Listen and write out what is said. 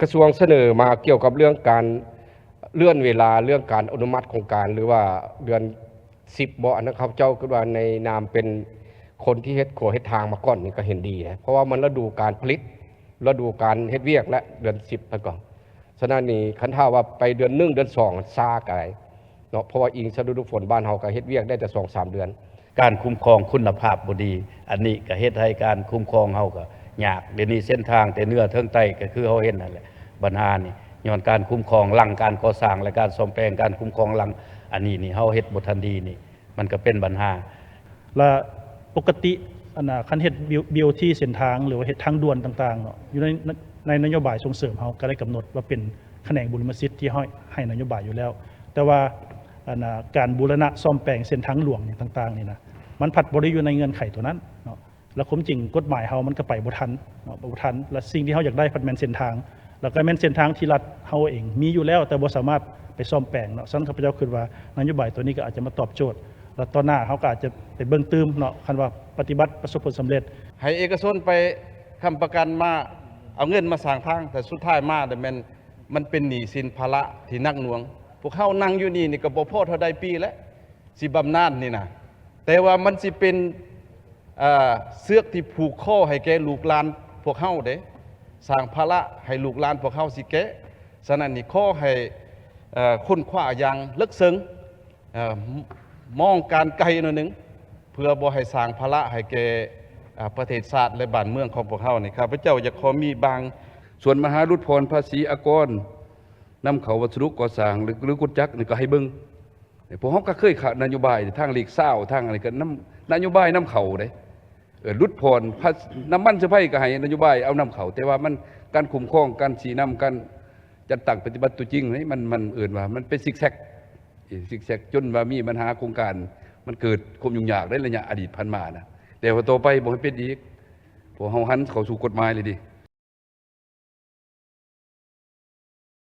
ກະຊວງສະເໜີມາກ່ຽວກັບເລື່ອງການເລື່ອນເວລາ ເລື່ອງການອະນຸມັດໂຄງການ ຫຼືວ່າເດືອນສິບບໍ ອັນນັ້ນເຂົາເຈົ້າຄິດວ່າໃນນາມເປັນຄົນທີ່ເຮັດຂົວເຮັດທາງມາກ່ອນນີ້ກະເຫັນດີເດ ເພາະວ່າມັນລະດູການຜະລິດ ລະດູການເຮັດວຽກແລະເດືອນສິບຫັ້ນກໍ ສະນັ້ນນີ້ຄັນຖ້າວ່າໄປເດືອນໜຶ່ງເດືອນສອງຊ້າກາຍເນາະ ເພາະວ່າອີງໃສ່ລະດູຝົນ ບ້ານເຮົາກະເຮັດວຽກໄດ້ແຕ່ສອງສາມເດືອນ. ການຄຸ້ມຄອງຄຸນນະພາບບໍ່ດີ ອັນນີ້ກະເຮັດໃຫ້ການຄຸ້ມຄອງເຮົາກະຍາກ ດຽວນີ້ເສັ້ນທາງແຕ່ເໜືອເຖິງໃຕ້ກະຄືເຮົາເຫັນຫັ້ນແຫຼະ ບັນຫານີ້ຍ້ອນການຄຸ້ມຄອງຫຼັງການກໍ່ສ້າງ ແລະການສ້ອມແປງ ການຄຸ້ມຄອງຫຼັງ ອັນນີ້ນີ້ເຮົາເຮັດບໍ່ທັນດີນີ້ ມັນກະເປັນບັນຫາ. ລະປົກກະຕິອັນນ່າ ຄັນເຮັດບີໂອທີເສັ້ນທາງ ຫຼືວ່າເຮັດທາງດ່ວນຕ່າງໆເນາະ ຢູ່ໃນ ໃນນະໂຍບາຍສົ່ງເສີມເຮົາກະໄດ້ກຳນົດວ່າເປັນຂະແໜງບຸລິມະສິດທີ່ໃຫ້ ໃຫ້ນະໂຍບາຍຢູ່ແລ້ວ ແຕ່ວ່າອັນນ່າ ການບູລະນະສ້ອມແປງເສັ້ນທາງຫຼວງນີ້ຕ່າງໆນີ້ນະ ມັນພັດບໍ່ໄດ້ຢູ່ໃນເງື່ອນໄຂໂຕນັ້ນເນາະ ລະຄວາມຈິງກົດໝາຍເຮົາມັນກະໄປບໍ່ທັນເນາະ ໄປບໍ່ທັນ ລະສິ່ງທີ່ເຮົາຢາກໄດ້ພັດແມ່ນເສັ້ນທາງ ລະກະແມ່ນເສັ້ນທາງທີ່ລັດເຮົາເອງມີຢູ່ແລ້ວ ແຕ່ບໍ່ສາມາດໄປສ້ອມແປງເນາະ ສະນັ້ນຂ້າພະເຈົ້າຄິດວ່ານະໂຍບາຍໂຕນີ້ກະອາດຈະມາຕອບໂຈດ ລະຕໍ່ໜ້າເຮົາກະອາດຈະໄປເບິ່ງຕື່ມເນາະ ຄັນວ່າປະຕິບັດປະສົບຜົນສຳເລັດ. ໃຫ້ເອກະຊົນໄປຄ້ຳປະກັນມາ ເອົາເງິນມາສ້າງທາງ ແຕ່ສຸດທ້າຍມາແລ້ວແມ່ນ ມັນເປັນໜີ້ສິນພາລະທີ່ໜັກໜ່ວງ ພວກເຮົານັ່ງຢູ່ນີ້ນີ້ກະບໍ່ພໍເທົ່າໃດປີແລ້ວ ສິບບຳນານນີ້ນະ ແຕ່ວ່າມັນຊິເປັນ ເອີ ເຊືອກທີ່ຜູກຄໍໃຫ້ແກ່ລູກຫຼານພວກເຮົາເດ ສ້າງພາລະໃຫ້ລູກຫຼານພວກເຮົາຊິແກ່ ສະນັ້ນນີ້ຂໍໃຫ້ ເອີ ຄົ້ນຄວ້າຢ່າງເລິກເຊິ່ງ ເອີ ມ- ມອງການໄກໜ້ອຍໜຶ່ງ ເພື່ອບໍ່ໃຫ້ສ້າງພາລະໃຫ້ແກ່ ເອີ ປະເທດຊາດ ແລະ ບ້ານເມືອງຂອງພວກເຮົານີ້ ຂ້າພະເຈົ້າຢາກຂໍມີບາງ ສ່ວນມະຫາຫຼຸດຜ່ອນພາສີອາກອນ ນຳເຂົ້າວັດສະດຸກໍ່ສ້າງ ຫຼື ລົດຈັກນີ້ກະໃຫ້ເບິ່ງ ພວກເຮົາກະເຄີຍຂະນະໂຍບາຍທາງເລກຊາວ ທາງອັນນີ້ກະນຳ ນະໂຍບາຍນຳເຂົ້າເດ້ ເອີ ຫຼຸດຜ່ອນພາ ນ້ຳມັນເຊື້ອໄຟກະໃຫ້ນະໂຍບາຍເອົານຳເຂົ້າ ແຕ່ວ່າມັນ ການຄຸ້ມຄອງ ການຊີ້ນຳ ການຈັດຕັ້ງປະຕິບັດຕົວຈິງນີ້ ມັນ ມັນເອີ້ນວ່າມັນເປັນຊິກແຊັກ ຊິກແຊັກ ຈົນວ່າມີບັນຫາໂຄງການ ມັນເກີດຄວາມຫຍຸ້ງຍາກໃນໄລຍະອະດີດຜ່ານມານະ ແຕ່ວ່າຕໍ່ໄປບໍ່ໃຫ້ເປັນອີກ ພວກເຮົາຫັນເຂົ້າສູ່ກົດໝາຍແລ້ວເດ.